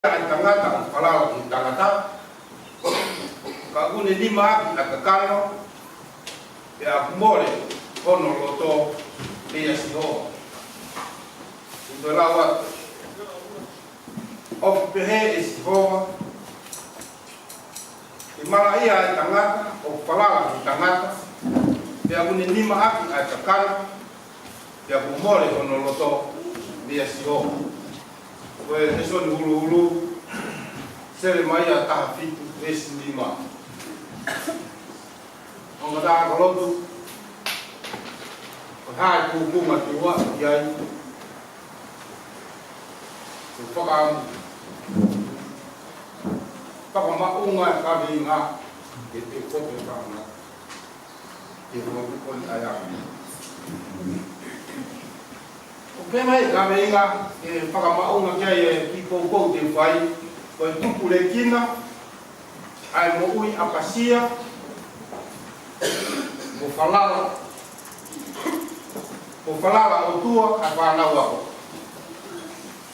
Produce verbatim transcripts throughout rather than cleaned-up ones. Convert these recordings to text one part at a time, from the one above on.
ʻa e tangata ʻoku falala ki he tangata, ka ʻoku ne nimaʻaki ʻa e kakano, pea ʻoku mole hono loto meia Sihova. ʻI he lau atu, ʻoku pehē ʻe Sihova, ke malaʻia ʻa e tangata ʻoku falala ki he tangata, pea ʻoku ne nimaʻaki ʻa e kakano, pea ʻoku mole hono loto meia Sihova. Ko e lēsoni huluhulu, Selemaia taha fitu, veesi nima. Ongo tā kolotu, ko hai kukunga tua ki ai, ko fakamu, fakamaʻunga e kaveinga, ke te kope fanga. Ke kope ko ni ai a. ʻOku pehē mai e kaveinga ke fakamaʻunga ki ai e kiʻi koukou te fai, ko e tupulekina ʻa e moʻui ʻapasia, mo falala, mo falala ʻOtua ʻa e fānau ako.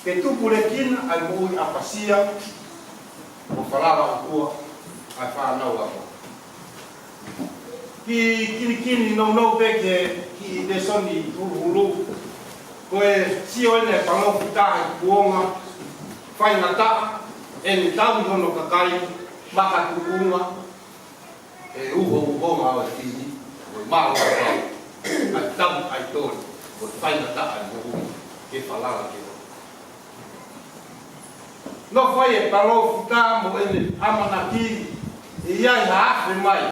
Ke tupulekina ʻa e moʻui ʻapasia, mo falala ʻOtua ʻa e fānau ako. Kiʻi kinikini nounou pē ki he kiʻi lēsoni huluhulu. Ko e sio ʻeni e palōfita he kuonga faingataʻa, ʻene tauhi hono kakai makatuʻunga he uhouhonga ʻo e fili, mo e mālōlō ʻa e tau ʻaitoli, mo e faingataʻa e moʻui ke falala ki ai. Nofo ai e palōfita mo ʻene ʻamanaki ʻe ʻi ai ha afe mai